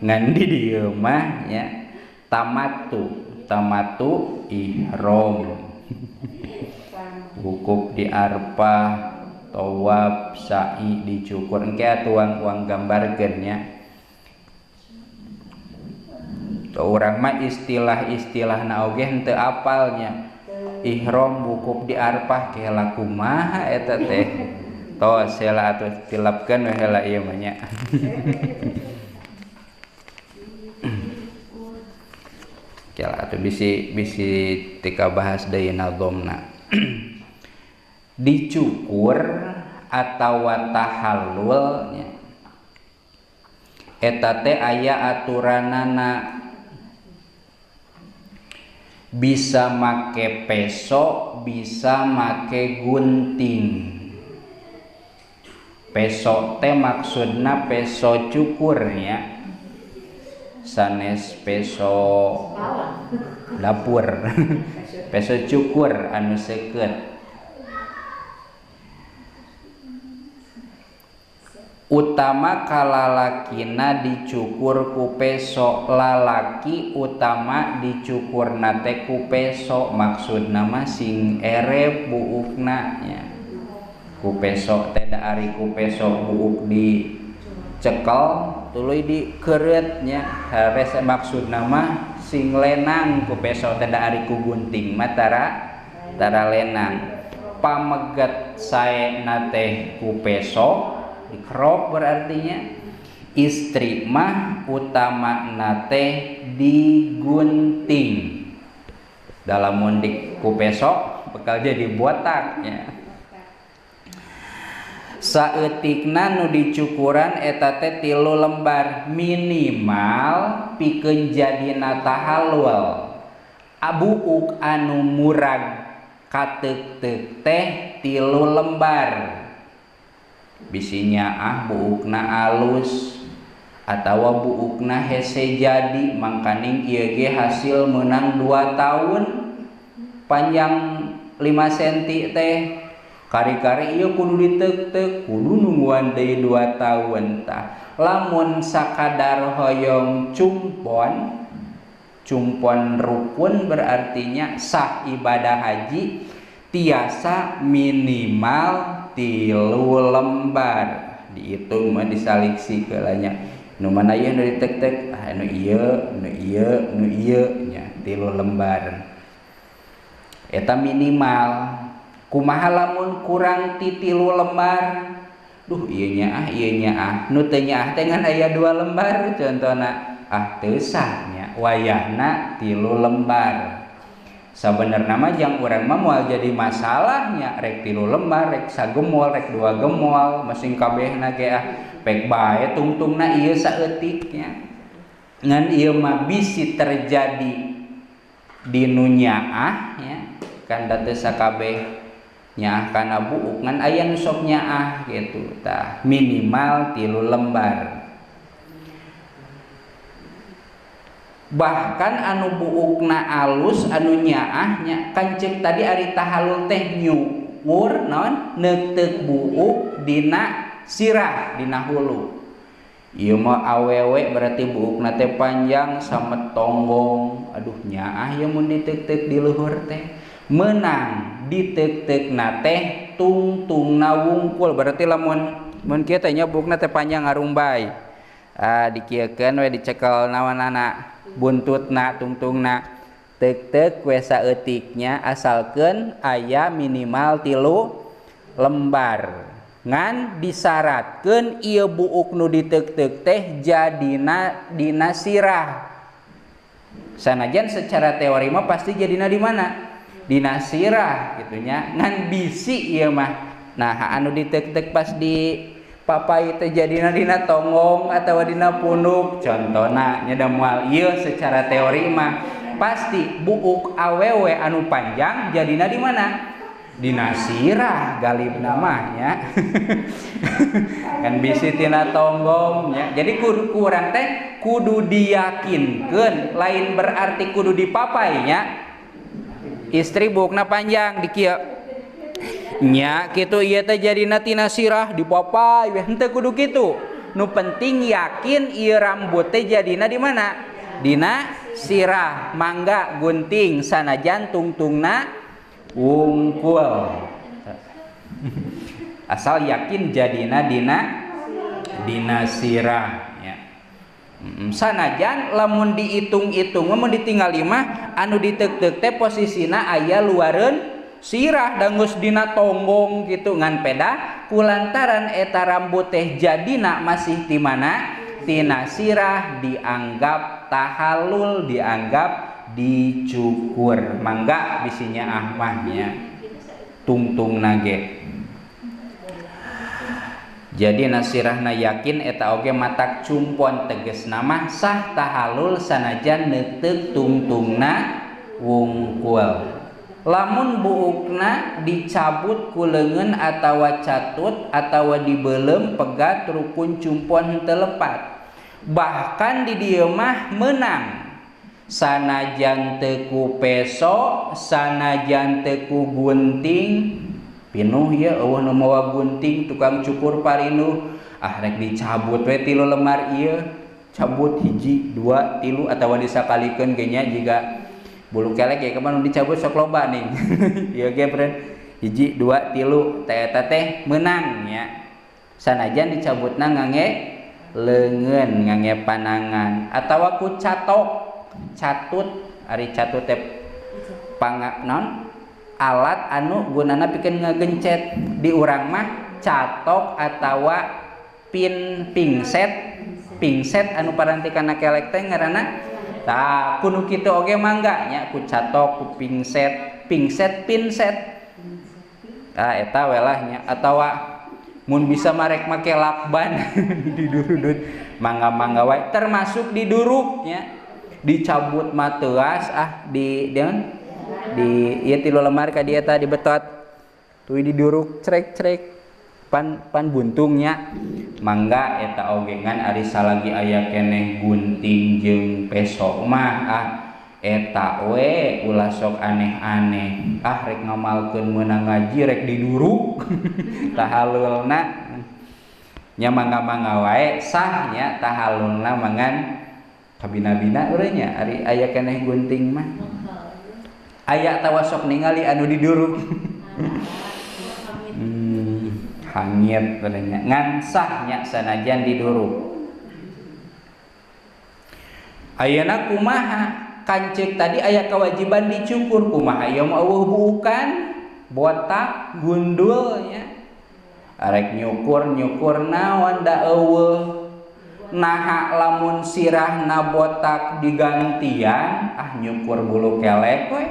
Ngan di dieu mah nya tamatu ihram. Wukuf di Arfah, tawaf, sa'i dicukur. Engke atuang uang gambarkeun nya. Urang mah istilah-istilahna oge henteu apalnya. Ihram wukuf di Arfah heula kumaha eta teh. Tos heula atuh tilapkeun we heula ieu mah nya. Kela atuh bisi tika bahas deui nazomna. Dicukur atawa tahallul nya. Eta teh aya aturanana. Bisa make peso, bisa make gunting. Peso teh maksudna peso cukurnya, sanes peso dapur. Peso cukur anu seukeut. Utama kalalakina dicukur ku peso, lalaki utama dicukurna teh ku peso, maksudna mah sing erep buukna nya. Ku peso teh da ari ku peso buuk dicekel tuluy dikeureut nya. Hares maksudna mah sing lenang ku peso teh da ari ku gunting mah tara lenang. Pameget saena teh ku peso dikerok berartinya. Istri mah utama nate digunting. Dalam mundik ku peso bakal jadi botaknya. Saeutikna nu dicukuran eta teh 3 lembar minimal pikeun jadina tahallul. Abuuk anu murag kateuk-teuk teh 3 lembar. Bisinya ah buukna alus atawa buukna hese jadi, mangkaning ieu ge hasil menang 2 tahun panjang 5 cm teh. Kari-kari ieu kudu diteuk-teuk, kudu nungguan deui 2 tahun tah. Lamun sakadar hoyong cumpon, cumpon rukun berartinya sah ibadah haji tiasa minimal 3 lembar. Dihitung mah disaliksi keulanya. Nu mana ieu nu ditek-tek, ah nu ieu, nu ieu, nu ieu nya 3 lembar. Eta minimal. Kumaha lamun kurang ti 3 lembar? Duh ieu nya ah, ieu nya ah. Nu teu nya ah teh ngan aya 2 lembar contona. Ah teu sah nya wayahna 3 lembar. Sabenerna mah jang urang mah moal jadi masalahnya, rek 3 lembar, rek sagemol, rek 2 gemol, masing kabehna ge ah pek bae tungtungna ieu saeutiknya. Ngan ieu mah bisi terjadi di nu nyaah nya, kan da teu sakabeh nyaah kana buuk, ngan aya nu sok nyaah gitu tah, minimal 3 lembar. Bahkan anu buukna alus anu nyaahnya kan ceuk tadi ari tahallul teh nyukur naon neuteuk buuk dina sirah dina hulu. Ieu mah awewe berarti buukna teh panjang sama tonggong. Aduh nyaah ieu mun diteuk-teuk di luhur teh. Menang diteuk-teukna teh tungtungna wungkul, berarti lamun mun kieu teh nya buukna teh panjang ngarumbay. Ah dikieukeun we dicekel naonana buntutna tungtungna teuk-teuk we saeutiknya asalkeun aya minimal 3 lembar. Ngan disyaratkeun ieu buuk nu diteuk-teuk teh jadina dina sirah. Sanajan secara teori mah pasti jadina di mana? Dina sirah gitu nya. Ngan bisi ieu mah. Nah anu diteuk-teuk pas di papai teh jadina dina tonggong atawa dina punuk contona nya da moal ieu secara teori mah pasti buuk awewe anu panjang jadina di mana? Dina sirah galibna mah nya. Kan bisi tina tonggong nya. Jadi kudu kurang teh kudu diyakinkeun, lain berarti kudu dipapai nya. Istri buukna panjang di kieu nya kitu ieu teh jadina tina sirah dipapai we henteu kudu kitu. Nu penting yakin ieu rambut teh jadina di mana? Dina sirah. Mangga gunting sanajan tungtungna wungkul. Asal yakin jadina dina sirah ya. Sanajan lamun dihitung-hitung mun ditinggali mah anu diteuk-teuk teh posisina aya luareun sirah da geus dina tonggong kitu ngan peda kulantaran eta rambut teh jadina masih di mana? Tina sirah dianggap tahalul, dianggap dicukur. Mangga bisinya ahmahnya tungtung nage. Jadi nasirahna yakin eta oge matak cumpon tegesna mah sah tahalul sanajan neuteuk tungtungna wungkul. Lamun buukna dicabut ku leungeun atawa catut atawa dibeuleum pegat rukun cumpon henteu lepat. Bahkan di dieu mah meunang sanajan teu ku peso, sanajan teu ku gunting. Pinuh ya eueuh nu mawa gunting tukang cukur parinuh, ah rek dicabut we 3 lembar ieu, cabut 1 2 3 atawa disakalikeun ge nya jiga bulu kelek ya kapan dicabut sok loba nih. Ieu ge bren 1 2 3 teh eta teh meunang nya. Sanajan dicabutna ngange leungeun, ngange panangan atawa ku catok, catut, ari catut teh panga non alat anu gunana pikeun ngegencet. Di urang mah catok atawa pin pingset, pingset anu parantikana kelek teh ngaranna. Tah kudu kitu oge mangga nya ku catok, ku pingset, pingset pinset. Tah eta we lah nya atawa mun bisa marek make lakban didurudut mangga-mangga wae termasuk diduruk nya. Dicabut mah teuas ah di deun di ieu 3 lembar ka dieu tah dibetot tuy diduruk crek-crek pan buntungnya mangga eta oge ngan ari salagi aya keneh gunting jeung peso mah ah eta we ulah sok aneh-aneh ah rek ngamalkeun meunang ngaji rek diduruk tahalulna nya mangga-mangga wae sah nya tahalulna mangan kabina-bina urang nya ari aya keneh gunting mah aya tawa sok ningali anu diduruk. Hangit katanya ngan sahnya sanajan diduruk. Ayeuna kumaha kancek tadi aya kewajiban dicukur kumaha ieu mah eueuh buukan botak gundul nya arek nyukur-nyukur naon da eueuh naha lamun sirahna botak digantian ah nyukur bulu kelek we.